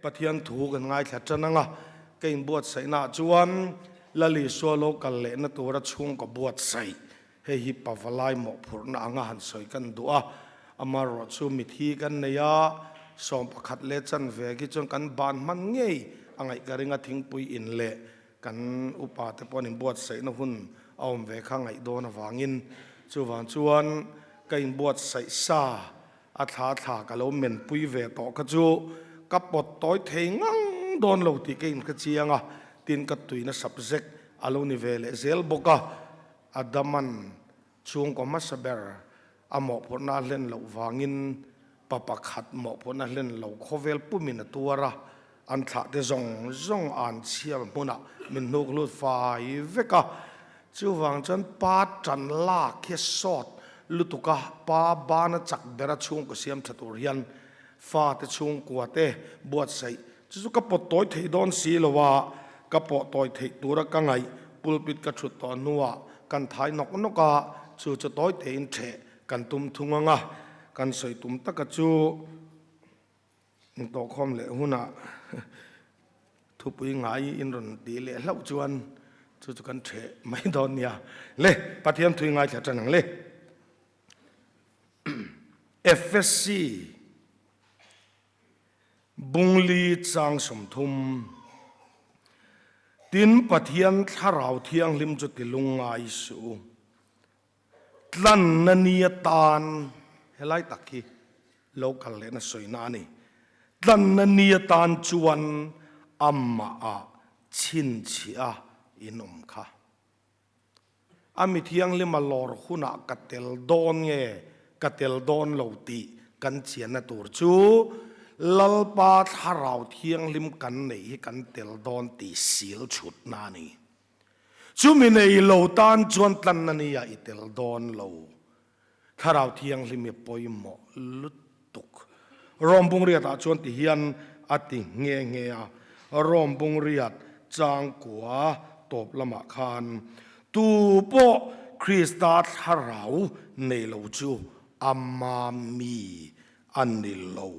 Pathian thu kan ngaithla tan ang a, ka inbuatsaihnaah chuan Lal Isua lo kal lehna tura chhungkaw buatsaih hei hi pavalai mawhphurhna anga han sawi kan duh a, amaherawh chu mithi kan nei a, 11 leh chanve khi chuan kan ban hman ngei a ngaih ka ring a, thingpui in leh kan upa te pawh an inbuatsaihna hun a awm ve kha ngaih dawn avangin chuvang chuan ka inbuatsaih sa A thla thla ka lo menpui ve tawh kha chu ka pawt tawi thei ngang dawn lo tih ka inhre chiang a, tin ka tuina subject a lo ni ve leh zel bawk a, Adaman chhungkaw hmasa ber a mawhphurhna a hlen loh vangin pa pakhat mawhphurhna hlen lo khawvel pumin a tuar a, an thlah te zawng zawng an chhiar hmunah min hnuk hlut fai vek a, chuvang chuan pa tan lak hi a sawt lutuk a, pa bana chak bera chhungkaw siam tha tur hian fate chhungkua te buatsaih chu chu ka pawt tawi thei dawn si lo a, ka pawh tawi theih tura ka ngaih pulpit ka thut tawh hnuah kan thai nawk nawk a, chu chu tawi tein theh kan tum thung ang a, kan sawi tum taka chu. Intawhkhawm leh hunah thupui ngai in rawn tih leh hlauh chuan chu chu kan ṭheh mai dawn nia. Le, Pathian thui ngaithla ṭan ang le. FSC Bungli chang 30 Tin Pathian Thlarau Thianghlim chu ti lungngai suh u. Tlanna ni atan helai tak hi lo kal lehna sawina a ni. Tlanna ni atan chuan amahah chhinchhiah in awm kha. A mi thianghlima lawr hunah ka tel dawn nge ka tel dawn lo tih kan chianna tur chu Lalpa Thlarau Thianghlim kan neih hi kan tel dawn tih sil chhutna a ni. Chumi nei lo tan chuan tlanna nia i tel dawn lo. Thlarau Thianghlim i pawimawh lutuk. Rom Bungriatah chuan ti hian a ti nghe nghe a, Rom Bungriat changkua tawp lamah khan, Tu pawh Krista Thlarau nei lo chu ama mi a ni lo,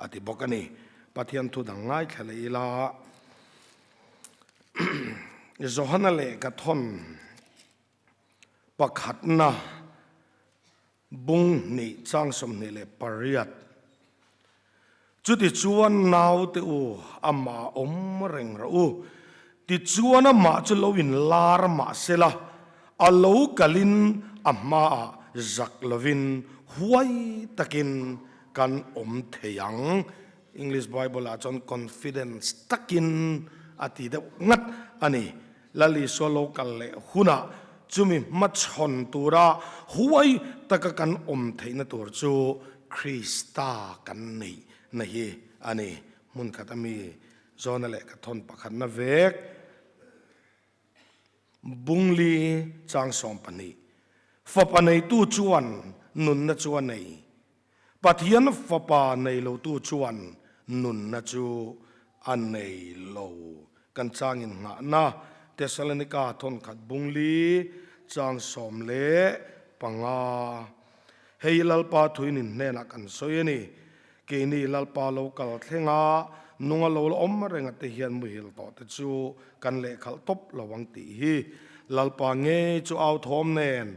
a ti bawk a ni. Pathian thu dang ngaithla leh ila. Johana leh ka thawn pakhatna bung hnih chang 28. Chutichuan naute u amah awm reng rawh u, tichuan amah chu lo inlar mah sela, a lo kalin a hmaah zak lovin huai takin kan awm thei ang. English Bible ah chuan confidence takin a ti deuh ngat a ni. Lal Isua lo kal leh hunah chumi hmachhawn tura huai taka kan awm theihna tur chu Krista kan neih na hi a ni. Hmun khat ami Jona leh ka thawn pakhatna vek Bungli chang 12. Fapa neitu chuan nunna chu a nei. Pathian Fapa nei lotu chuan nunna chu a nei lo. Kan changin nghahna Tesalonika thawnkhat bungli chang 15. Hei Lalpa thuinin hnenah kan sawi a ni. Keini Lalpa lo kal thlenga nunga lo la awm renga te hian muhil tawh te chu kan lehkhalh tawp lo ang tih hi Lalpa ngei chu au thawm nen,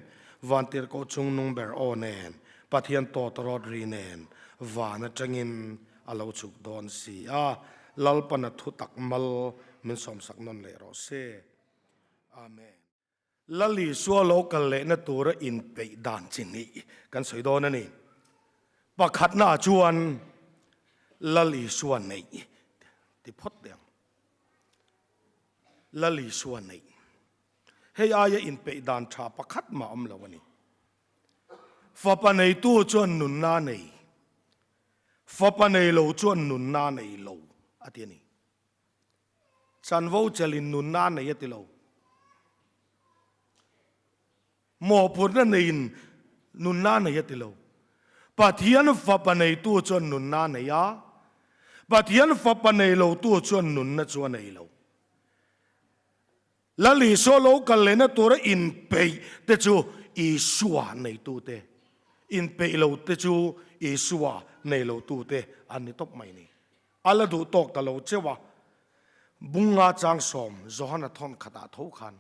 Vantirhkoh chungnung ber aw nen, Pathian tawt rawt ri nen van atangin a lo chhuk dawn si a, Lalpana thu tak mal min sawmsak nawn leh rawh se. Amen. Lal Isua lo kal lehna tura inpeih dan chi hnih kan sawi dawn a ni. Pakhatnaah chuan Lal Isua neih ti phawt teh ang. Lal Isua neih. Hei aia inpeih dan tha pakhat mah awm lo a ni. Fapa neitu chuan nunna a nei, fapa nei lo chuan nunna a nei lo, a ti a ni. Chanvo chelin nunna a nei a ti lo. Mawhphurhna neiin nunna a nei a ti lo. Pathian fapa neitu chuan nunna a nei a, Pathian fapa nei lotu chuan nunna chu a nei lo. Lal Isua lo kal lehna tura inpeih te chu Isua neitute, inpeih lo te chu Isua nei lotute an ni tawp mai ni. A la duh tawk ta lo cheu a, Bunga chang sawm Johana thawn khatah tho khan,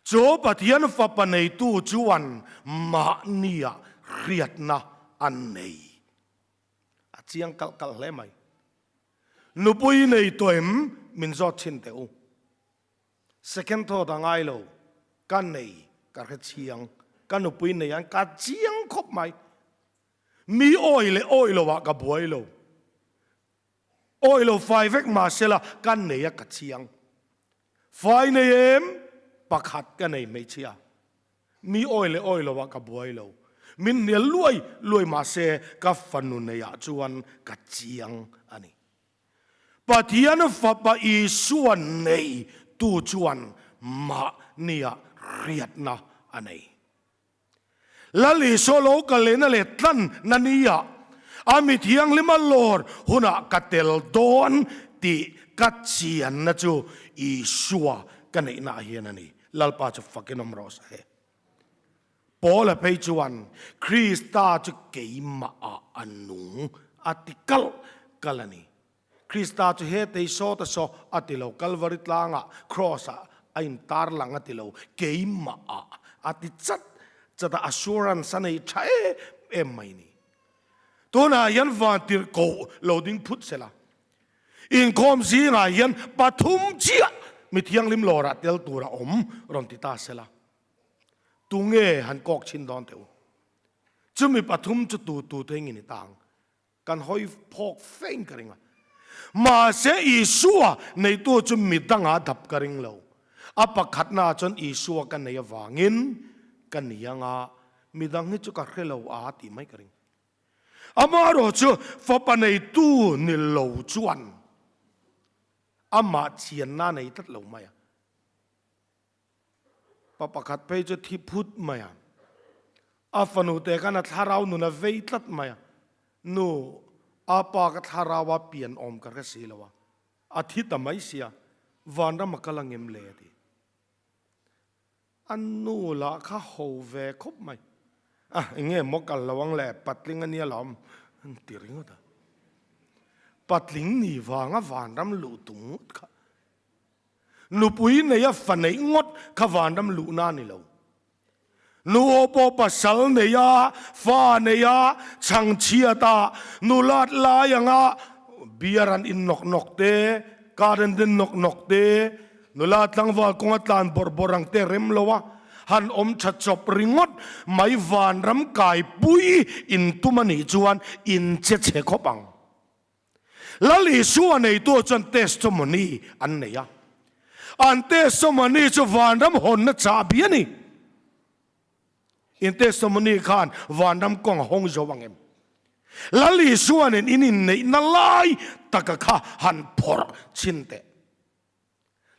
Chu Pathian Fapa neitu chuan mahnia hriatna a nei. A chiang kalh kalh hle mai. Nupui nei tawh em min zawt chhin teh u. Second thought a ngai lo, ka nei ka hre chiang, ka nupui nei an ka chiang khawp mai. Mi awi leh awi lo ah ka buai lo. Awi lo fai vek mahsela ka nei a ka chiang. Fai nei em? Pakhat ka nei hmeichhia. Mi awi leh awi lo ah ka buai lo. Min hnial luai luai mahse ka fanu nei ah chuan ka chiang a ni. Pathian Fapa Isua nei tu chuan mahnia hriatna a nei. Lal Isua lo kal lehna leh tlan na nia a mi thianghlim a lawr hunah ka tel dawn tih ka chianna chu Isua ka neihna ah hian a ni. Lalpa chu fakin awm rawh se. Paula phei chuan Krista chu keimah ah a nung a ti kalh kalh a ni. Krista chu he tei sawt a saw a ti lo, Kalvari tlangah Cross ah a intar lang a ti lo, keimah ah a ti chat chat a, assurance a nei tha em em mai ni. Tunah hian vantirhkoh lo ding phut sela, inkhawm zingah hian pathum chiah mi thianghlim lawrah tel tur a awm rawn ti ta sela, tunge han kawk chhin dawn teh u? Chumi pathum chu tu tu te nge ni ta ang? Kan hawi phawk fein ka ring a. Mahse Isua neitu chu mi dangah dap ka ring lo. A pakhatnaah chuan Isua ka nei avangin ka ni anga mi dang hi chu ka hre lo a tih mai ka ring. Amaherawh chu fapa neitu ni lo chuan amah chianna nei tlat lo mai a. Pa pakhat phei chu thi phut mai a, a fanu te khan a thlarau nun a vei tlat mai a, Nu, a pa ka thlarau a pian awm ka hre si lo a, a thi ta mai sia, vanram a kal angem le a ti. A nu lah kha ho ve khawp mai, A, enge maw kal lo ang le, patling a nia lawm, an ti ringawt a. Patling ni vanga vanram luh tum ngawt kha. Nupui neia fa neih ngawt kha vanram luhna a ni lo. Nu aw pawh pasal neia, fa neia, chhangchhiata, nulat lai anga beer an in nawk nawk te, car an den nawk nawk te, nula tlangval kawnga tlan bawrh bawrh ang te rem lo a, han awm tha chawp ringawt mai vanram kaipui intum a nih chuan in che chhe khawp ang. Lal Isua neitu chuan testimony an nei a. An testimony chu vanram hawnna chahbi a ni. In testimony khan vanram kawng a hawng zo ang em? Lal Isua nen in inneihna lai taka kha han phawrh chhin teh.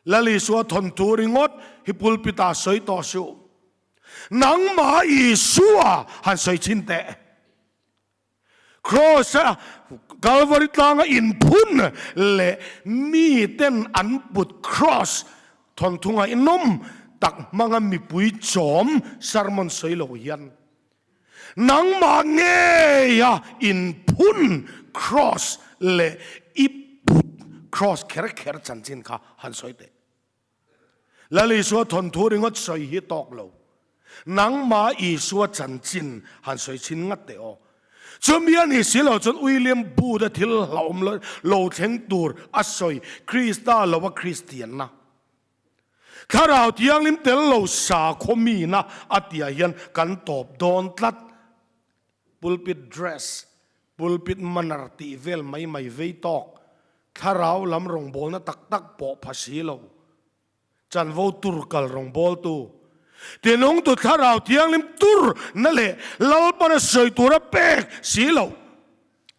Lal Isua thawnthu ringawt hi pulpit ah sawi tawh suh. Nangmah Isua han sawi chhin teh. Cross-a Calvary tlanga inphun leh miten an put cross thawnthu ngaihnawm tak hmanga mipui chawm sermon sawi lo hian nangmah ngeia inphun cross leh i put cross kher kher chanchin kha han sawi teh. Lal Isua thawnthu ringawt sawi hi tawk lo. Nangmah Isua chanchin han sawi chhin ngat teh aw. Chumi a ni si lo chuan William Booth-a thil hlauhawm lo thleng tur a sawi Krista lo a Kristianna. Thlarau Thianghlim tel lo sakhaw mina a tihah hian kan tawp dawn tlat. Pulpit dress, pulpit manner tih vel mai mai vei tawk, thlarau lam rawngbawlna tak tak pawh pha si lo, chanvo tur kal rawngbawltu, tinungtu thlarau thianghlim tur na leh Lalpana sawi tura pek si lo.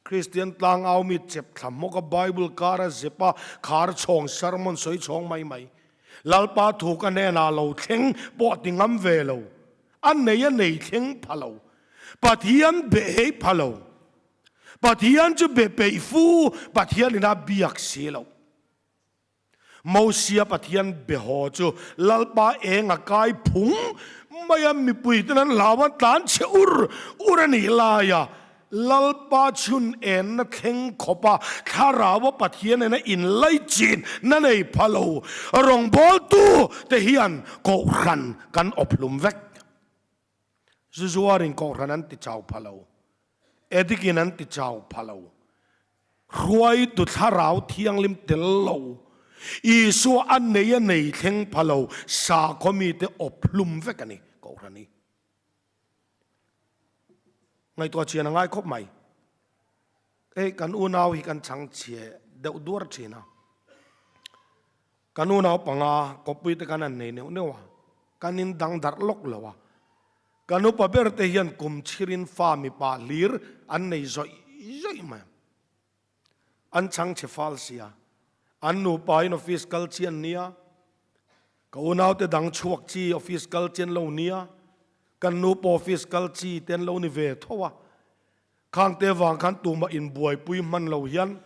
Kristian tlangau mi chep thla hmawka Bible kara zepa khar chhawng sermon sawi chhawng mai mai, Lalpa thu ka hnenah lo thleng pawh ti ngam ve lo. A nei a nei thleng pha lo. Pathian be hei pha lo. Pathian chu be peih fu, Pathian ina biak si lo. Mosia Pathian be haw chu Lalpa eng a kai phung mai a, mipui ten an hlau an tlan chhe ur ur a nih lai a. Lalpa chhun enna thleng khawpa Thlaraua Pathian ena inlaichin na nei pha lo rawngbawltu te hian Kohhran kan awphlum vek. Zu zuarin Kohhran an ti chau pha lo, edikin an ti chau pha lo, hruaitu Thlarau Thianghlim tel lo, Isua a nei a nei thleng pha lo sakhaw mite awphlum vek a ni Kohhran hi. Ngaihtuah chian a ngai khawp mai. Hei kan unau hi kan chhang chhe deuh duar thin a. Kan unau panga kawppui te kan han nei neuh neuh a, kan in dang darh lawk lo a. Kan upa ber te hian kum chhirin fa mipa hlir an nei zawih zawih mai. An chhang chhe fal sia. An nupa in office kal chi an nia. Ka unaute dang chhuak chi office kal chi an lo nia. Kan nupa office kal chi te an lo ni ve tho a. Khangte vang khan tumah inbuaipui hman lo hian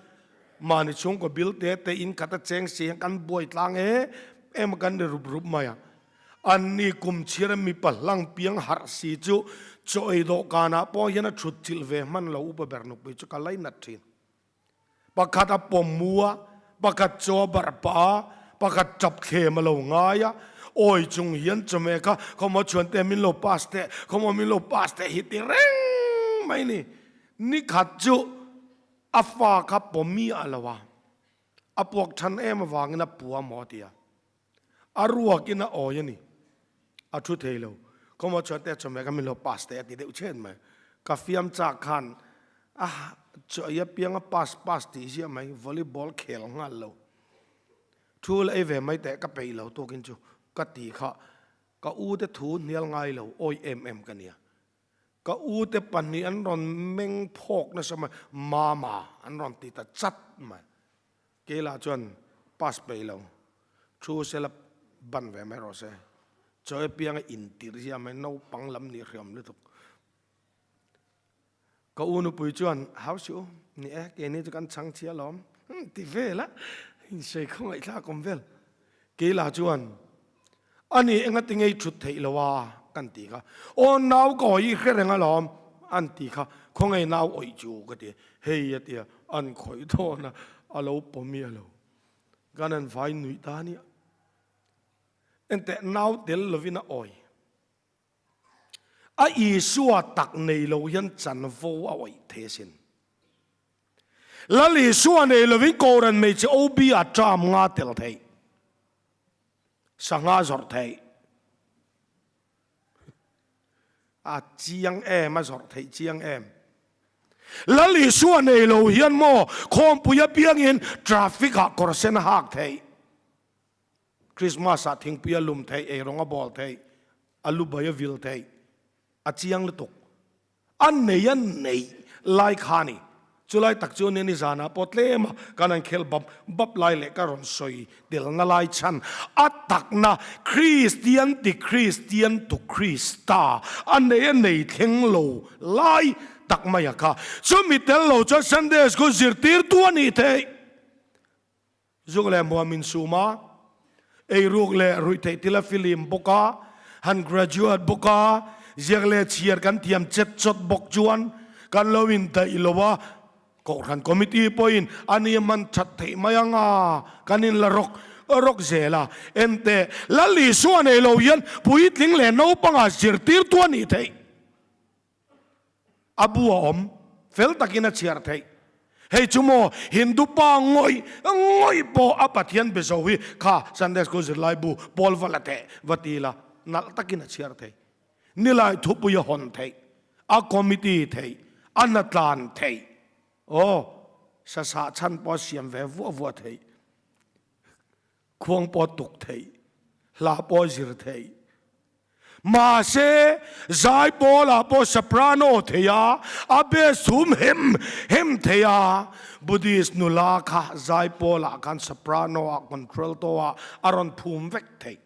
mahni chhungkaw bil te te in khat a cheng si hian kan buai tlang em em a kan ni rup rup mai a. Anni kum chhir a mipa hlang piang harh si chu chaw ei dawhkanah pawh hian a thut chilh ve hman lo upa ber nupui chu ka lainat thin. Pakhat a pawm mu a, pakhat chaw a barh pah a, pakhat tap thlem a lo ngai a, awi chung hian chawhmeh kha khawmaw chhuante min lo pass teh, khawmaw min lo pass teh hi ti reng mai ni. Nikhat chu a fa kha pawm miah lo a, a puak than em avangin a pua maw a ti a. A ruakin a awi a ni. A thu thei lo. Khawmaw chuan te chawhmeh kha min lo pass teh a ti deuh chhen mai. Ka fiam chak khan a chawi apiang a pass pass tih ziah mai. Volleyball khel nghal lo. Thu la ei ve mai teh ka peih lo tukin chu ka ti kha. Ka u te thu hnial ngai lo awi em em ka nia. Ka u te pahnih an rawn meng phawk nasa mai. Mama an rawn ti ta chat mai. Keilah chuan pass peih lo, thu sela ban ve mai rawh se. Chaw apianga intirh zia mai naupang lam nih hriam lutuk. Ka u nupui chuan, Hau si u, ni e, keini chu kan chhang chhia alawm, ti vel a, insawi khawngaihthlak awm vel. Keilah chuan, A ni, engati ngei thut theih lo a? kan ti kha. Aw nau ka awih hre reng alawm, an ti kha. Khawngaih nau awih chu ka ti. Hei a tia, an khawih dawn a, a lo pawm i a lo. Kan an vai nuih ta nia. Enteh nau tel lovin a awi. A Isua tak nei lo hian chanvo a awih thei asin. Lal Isua nei lovin Kohhran hmeichhe OB ah term nga tel theih. Sangha zawrh theih. A chiang em, a zawrh theih chiang em. Lal Isua nei lo hian maw khawmpui apiangin traffic ah kawr sen a hak theih. Christmas ah thingpui a lum theih, eirawng a bawl theih, a lu bai a vil theih. A chiang lutuk. A nei a neih lai kha a ni. Chulai tak chu nia nizanah pawh tlem a kan han khel bap bap lai leh ka rawn sawi telna lai chhan a takna Kristian ti Kristian tu Krista a nei a nei thleng lo lai tak mai a kha. Chumi tel lo chuan Sunday School zirtirtu a nih theih. Zuk leh hmuam insum a, eiruk leh ruihtheih thil a filim bawk a, han graduate bawk a, ziak leh chhiar kan thiam chet chawt bawk chuan kan lo indaih lo a, Kohhran Committee pawhin a ni hman that theih mai ang a, kan inla rawk rawk zel a. Enteh, Lal Isua nei lo hian puitling leh naupangah zirtirtu a nih theih. A bu a awm, fel takin a chhiar theih. Hei chu maw Hindu pa ngawih ngawih pawh a Pathian be zo hi kha Sunday School zirlai bu pawl va la teh va ti la, nalh takin a chhiar thei. Nilai thupui a hawn theih, a committee theih, a hnatlan theih. Aw, sasah chhan pawh a siam ve vuah vuah theih. Khuang pawh a tuk theih, hla pawh a zir theih. Mahse, zaipawlah pawh soprano thei a, a bass thum hem hem thei a. Buddhist nula kha zaipawlah khan soprano ah contralto ah a rawn phum vek theih.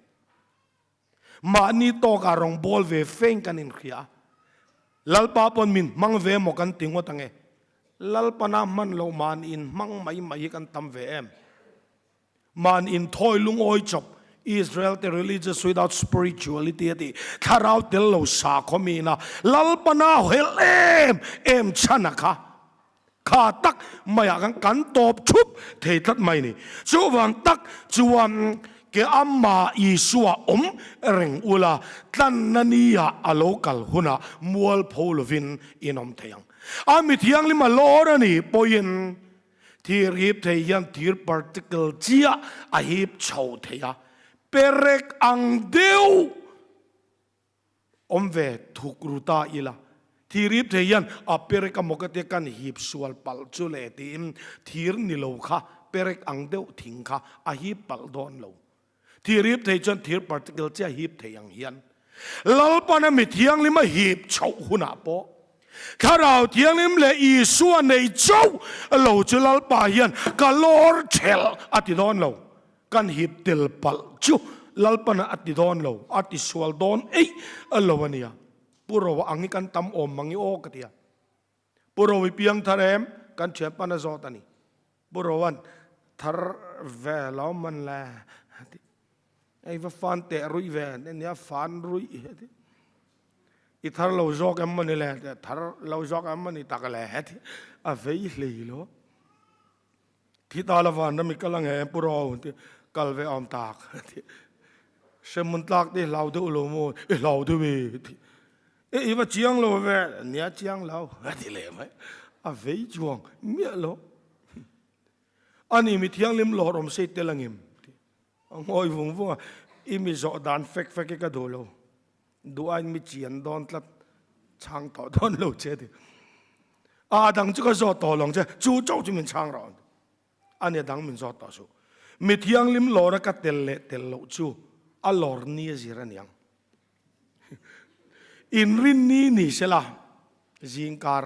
Mahni tawkah rawngbâwl ve feng kan inhria. Lalpa pawn min hmang ve maw kan ti ngawt ange. Lalpana hman loh mahni inhmang mai mai hi kan tam ve em? Mahni inthawi lungawi chawp Israel te religious without spirituality a tih thlarau tel lo sakhaw mina Lalpana helh em em chhan a kha kha tak maiah khan kan tawp thup thei tlat mai ni. Chuvang tak chuan ke amah Isua awm reng ula tlanna nia a lo kal hunah mualpho lovin in awm thei ang. A mi thianghlim a lawr a nih pawhin thir hip thei hian thir particle chiah a hip chho thei a, perek ang deuh awm ve thuk ru ta ila. Thir hip thei hian a perek a maw ka tia kan hip sual palh chu le tiin thir ni lo kha perek ang deuh thing kha a hip palh dawn lo. Thir hip thei chuan thir particle chiah hip thei ang hian Lalpana mi thianghlim a hip chhoh hunah pawh Thlarau Thianghlim leh Isua nei chauh lo chu Lalpa hian ka lawr thelh a ti dawn lo. Kan hip tel palh chu Lalpana a ti dawn lo, a ti sual dawn eih lo a nia. Pu Roa ang hi kan tam awm mang i aw ka ti a. Pu Ro i piang thar em? Kan thianpan a zawt a ni. Pu Roan thar ve lo man le a ti. Ei va fan teh ruih ve nia fan ruih a ti. I thar lo zawk em mawni le a ti. Thar lo zawk em mawni tak le a ti. A vei hlei lo. Thi ta la van ram i kal ang e Pu Ro a ti. Kal ve awm tak a ti. Hremhmun tlak te i hlau deuh lo maw? I hlau deuh e a ti. E i va chiang lo ve, nia chiang lo a ti leh mai. A vei chuang miah lo. Ani mi thianghlim lawr awm sei tel angem? A ngawi vung vung a, i mi zawh dan fek fek hi ka duh lo. Duh aiin mi chian dawn tlat, chhang tawh dawn lo che a ti. A dang chu ka zawt tawh lo ang che, chu chauh chu min chhang rawh. Ani a dang min zawt tawh suh. Mi thianghlim lawr a ka tel leh tel loh chu a lawr ni a zir aniang. Inrinni ni sela zingkar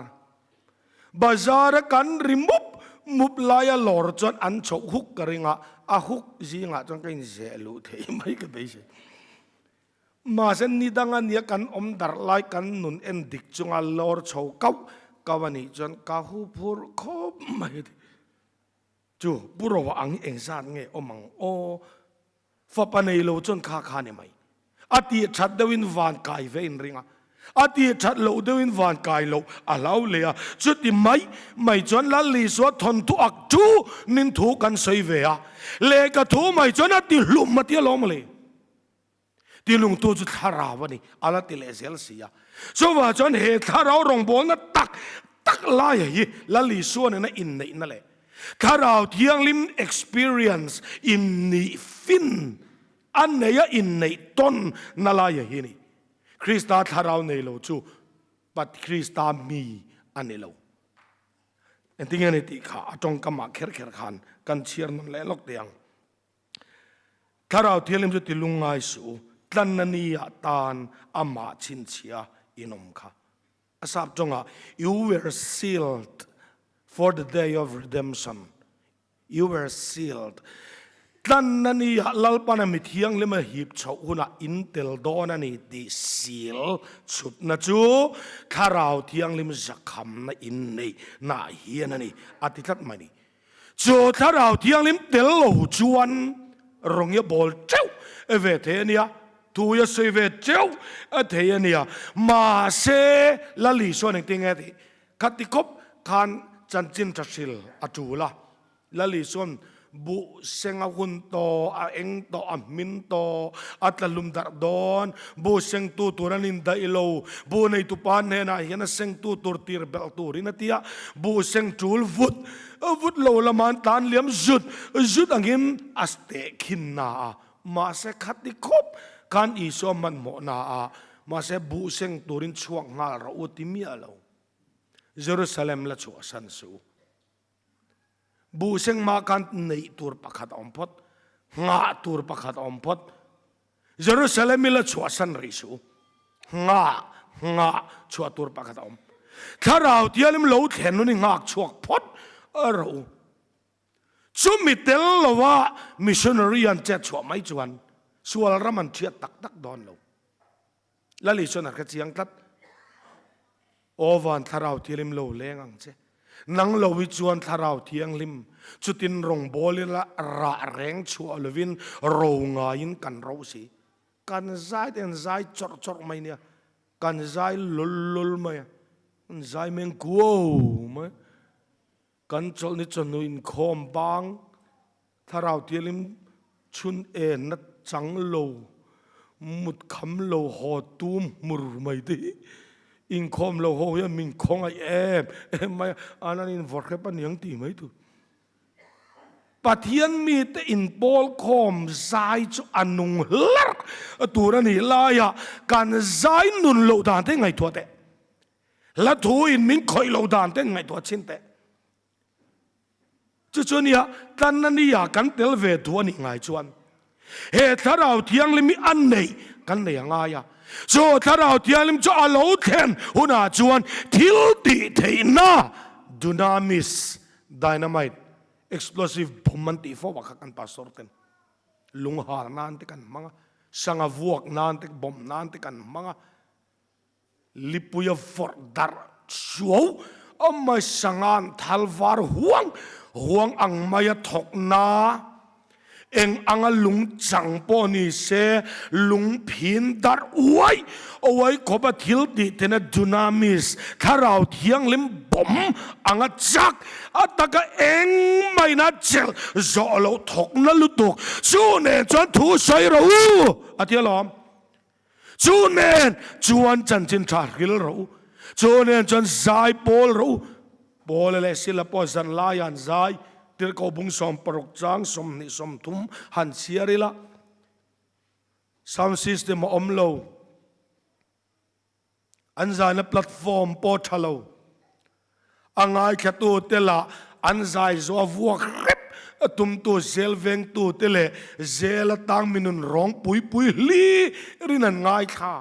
bazar a kan ri mup mup laia lawr chuan an chhoh huk ka ring a, a huk zingah chuan ka inzeh luh thei mai ka beisei. Mahse ni dang ania kan awm darh lai kan nun en dik chunga lawr chho kauh kauh a nih chuan ka hu phur khawp mai a ti. Chu Pu Roa ang hi engzat nge awm ang aw? Fapa nei lo chuan kha kha ni mai. A tih that deuhin van kai ve in ring a, a tih that loh deuhin van kai loh a hlau leh a. Chuti mai mai chuan Lal Isua thawnthu ak thu nin thu kan sawi ve a, lehkha thu mai chuan a ti hlum a ti alawm le. Tilungtu chu thlarau a ni, a la ti leh zel si a. Chuvah chuan he thlarau rawngbawlna tak tak laia hi Lal Isua nena inneihna leh Thlarau Thianghlim experience innih fin a neia inneih tawn na laia hi a ni. Krista thlarau nei lo chu Pat Krista mi a ni lo. Engtinge ni tih kha a tawngkamah kher kher khan kan chhiar nawn leh lawk teh ang. Thlarau Thianghlim chu ti lungngai suh u, tlanna ni ah tan amah chhinchhia in awm kha. A sap tawngah, You were sealed for the day of redemption. You were sealed. Tlanna ni ah Lalpana mi thianghlim a hip chhoh hunah in tel dawn a ni tih seal chhutna chu Thlarau Thianghlim zakhamna in neih nah hian a ni, a ti tlat mai ni. Chu Thlarau Thianghlim tel lo chuan rawngia bawl teuh ve thei a nia, thuia sawi ve teuh thei a nia. Mahse, Lal Isuan engtin nge tih khati khawp khan chanchin tha hril a tul a. Lal Isuan buh seng a hun tawh, a eng tawh, a hmin tawh, a tla hlum darh dawn, buh sengtu tur an indaih lo, buh neitupa hnenah hian a sengtu tur tir belh turin a ti a, buh seng tul vut vut lo lama an tlan liam zut zut angin a steh khin na a, mahse khati khawp khan Isua hmanhmawh na a, mahse buh seng turin chhuak nghal rawh u ti miah lo. Jerusalem la chhuahsan suh. Buh seng mah khan neih tur pakhat a awm phawt, nghah tur pakhat a awm phawt. Jerusalem i la chhuahsan rih suh u. Nghah, nghah chhuah tur pakhat a awm. Thlarau Thianghlim lo thlen hun i nghak chhuak phawt rawh u. Chumi tel lova missionary an chet chhuah mai chuan sual ram an thiat tak tak dawn lo. Lali chuan a hre chiang tlat. Aw van Thlarau Thianghlim lo leng ang che. Nang lo hi chuan Thlarau Thianghlim. Chutin rawngbawl ila rah reng chhuah lovin ro ngaiin kan ro si. Kan zai te an zai chawrh chawrh mai nia. Kan zai lul lul mai a. Kan zai meng kuau mai. Kan chawlhni chawhnu inkhawm bang thlarau tialim chhun en na chang lo, mut kham lo haw tum hmur mai te hi inkhawm lo ho hian min khawngaih em em mai a, an an invawrhrep a niang tih mai tur. Pathian mite inpawl khawm zai chu a nung hlarh tur a nih laia kan zai nun loh dan te ngaihtuah teh. Hla thu in min khawih lo dan te ngaihtuah chin teh. Chu chu nia tlanna nia kan tel ve duh a nih ngai chuan he Thlarau Thianghlim hi a neih kan nei a ngai a. Chu Thlarau Thianghlim chu a lo thlen hunah chuan thil tih theihna dunamis, dynamite, explosive bomb an tih fo ah kha kan pastor ten lunghal nan te kan hmang a, sanga vuak nan te bomb nan te kan hmang a. Lipuia vawrh darh suau a mai sangan thal var huang huang ang maia thawk na eng anga lung chang pawh ni se lung phin darh uai uai khawpa thil tih tena dunamis thlarau thianghlim bawm anga chak a taka eng maina chelh zawh loh thawk na lutuk chu nen chuan thu sawi rawh u a ti alawm. Chu nen chuan chanchin tha hril rawh u, chu nen chuan zai pawl rawh u. Paula leh Sila pawh zan laiah an zai, tirhkoh bung 60 chang 20 30 han chhiar ila, sound system a awm lo, an zaina platform pawh tha lo, A ngaithlatute lah an zai zawh a vuak hrep a tumtu zel vengtute leh zel atang minun rawng pui pui hli rin an ngaithla.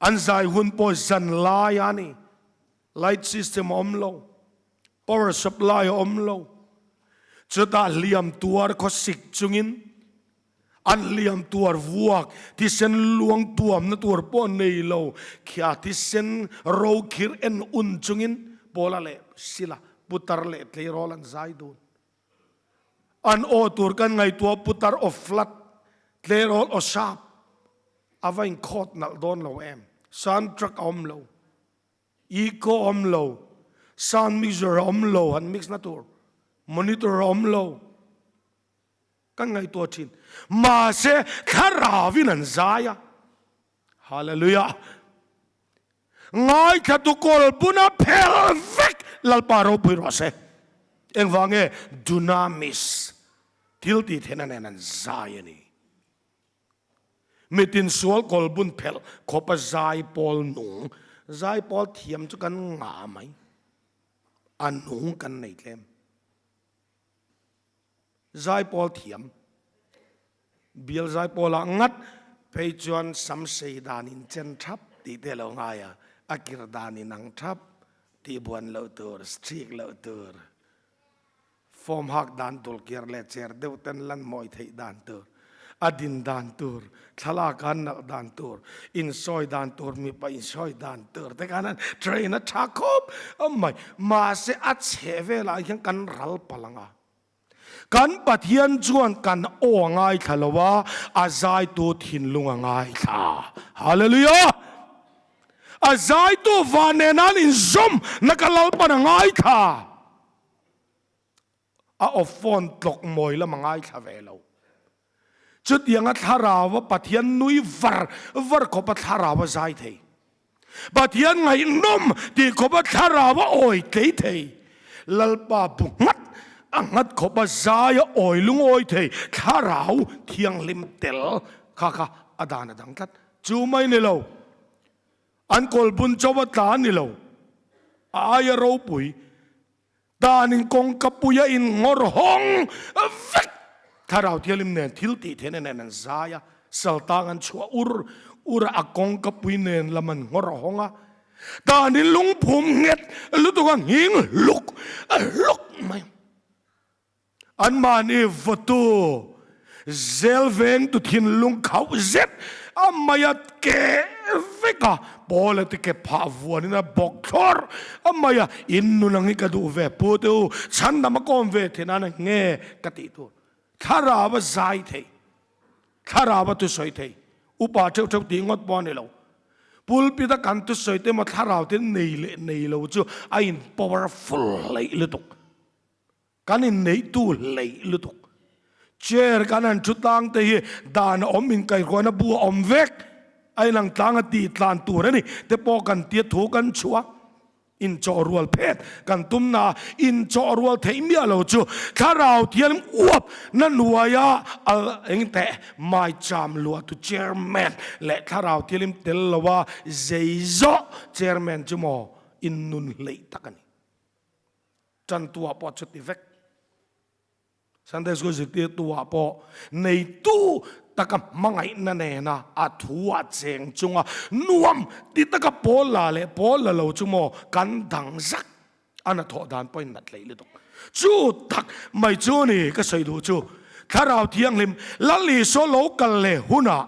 An zai hun pawh zan lai a ni. Light system a awm lo. Power supply a awm lo. Chutah hliam tuar khawsik chungin An hliam tuar vuak, thisen luang tuamna tur pawh nei lo, khia thisen ro khir en un chungin Paula leh Sila, putar leh tleirawl an zai dun. An aw tur kan ngaihtuah putar aw flat, tleirawl aw sharp, a va inkhawt nalh dawn lo em? Sound track a awm lo, echo a awm lo, sound mixer a awm lo, han mix na tur monitor a awm lo. Kan ngaihtuah thin. Mahse, thlarauin an zai a. Hallelujah! Ngaithlatu kawl buna phel vek Lalpa ropui rawh se. Engvang nge? Dunamis thil tih theihna nen an zai a ni. Mitin sual kawl bun phelh khawpa zai pawl nung, zai pawl thiam chu kan ngah mai. A nung kan nei tlem. Zaipawl thiam. Bial zaipawlah ngat phei chuan sam sei dan in chen thap tih te lo ngai a, a kir dan in ang thap tih buan loh tur, strict loh tur, form hak dan dul kir leh cher deuh ten lan mawi theih dan tur, a din dan tur, thlalak a nalh dan tur, insawi dan tur, mipa insawi dan tur te khan an train a tha khawp mai. Mahse a chheh velah hian kan ral palh ang a. Kan Pathian chuan kan aw a ngaithla lo a, a zaitu thinlung a ngaithla. Hallelujah! A zaitu van nen an inzawm na ka Lalpan a ngaithla. A aw phone tlawk mawi lam a ngaithla ve lo. Chutianga thlaraua Pathian nui var var khawpa thlaraua zai thei. Pathian ngaihnawm tih khawpa thlaraua awi tlei thei. Lalpa bu nghat a nghat khawpa zaia awi lungawi thei thlarau thianghlim tel kha kha a dan a dang tlat. Chu mai ni lo. An kawlbun chawa tla ni lo. A aia ropui Danin kawngka puia in ngawr hawng vek Thlarau Thianghlim nen thil tih theihna nen an zai a, saltang an chhuah ur ur a, a kawngka pui nen lam an ngawr hawng a. Danin lungphum nghet lutuk a nghing hluk hluk mai. Anmahni vawtu. Zel veng tu thinlung khauh zet a mai a keh vek a, Paula te ke phah vuanin a bawk thlawr a mai a, in nun ang hi ka duh ve pu te u, chhandam a kawm ve theih nan nge ka tih tur. Thlarau a zai thei, thlarau a thusawi thei, upa theuh theuh tih ngawt pawh a ni lo. Pulpit a kan thusawi te emaw thlarau te nei leh nei lo chu a in powerful hleih lutuk. Kan inneihtu hleih lutuk. Chair kan han thu tlang te hi dan a awm inkaihruaina bu a awm vek. A inang tlang a tih tlan tur a ni te pawh kan tia thu kan chhuah a. Inchawh rual phet kan tum na a, inchawh rual theih miah lo chu thlarau thianghlim uap na hnuaia al eng teh maicham luahtu chairman leh thlarau thianghlim tel lo a zei zawh chairman chu maw innun hleih tak a ni. Tantuah pawh chuti vek. Sunday School zirtirtuah pawh neitu taka hmangaihna nena a thu a cheng chunga nuam ti taka pawl la leh pawl la lo chu maw kan dang zak a hnathawh dan pawhin nat hlei lutuk. Chu tak mai chu ni ka sawi duh chu Thlarau Thianghlim Lal Isua lo kal leh hunah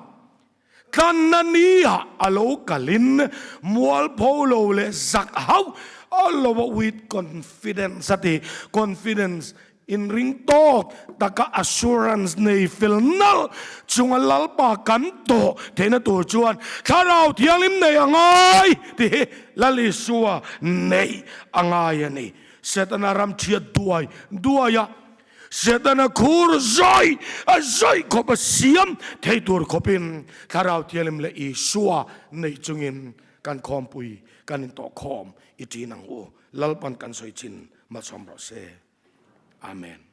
Tlanna nia a lo kalin mualpho lo leh zak hauh a lo a with confidence a ti. Confidence inring tawk taka assurance nei fel nalh chunga Lalpa kan tawh theihna tur chuan Thlarau Thianghlim nei a ngai tih hi Lal Isua neih a ngai a ni. Setana ram thiat duai duai a. Setana khur zawi a zawi khawp a siam thei tur khawpin Thlarau Thianghlim leh Isua nei chungin kan khawmpui kan intawhkhawm i ṭin ang u. Lalpan kan sawi chin malsawm rawh se. Amen.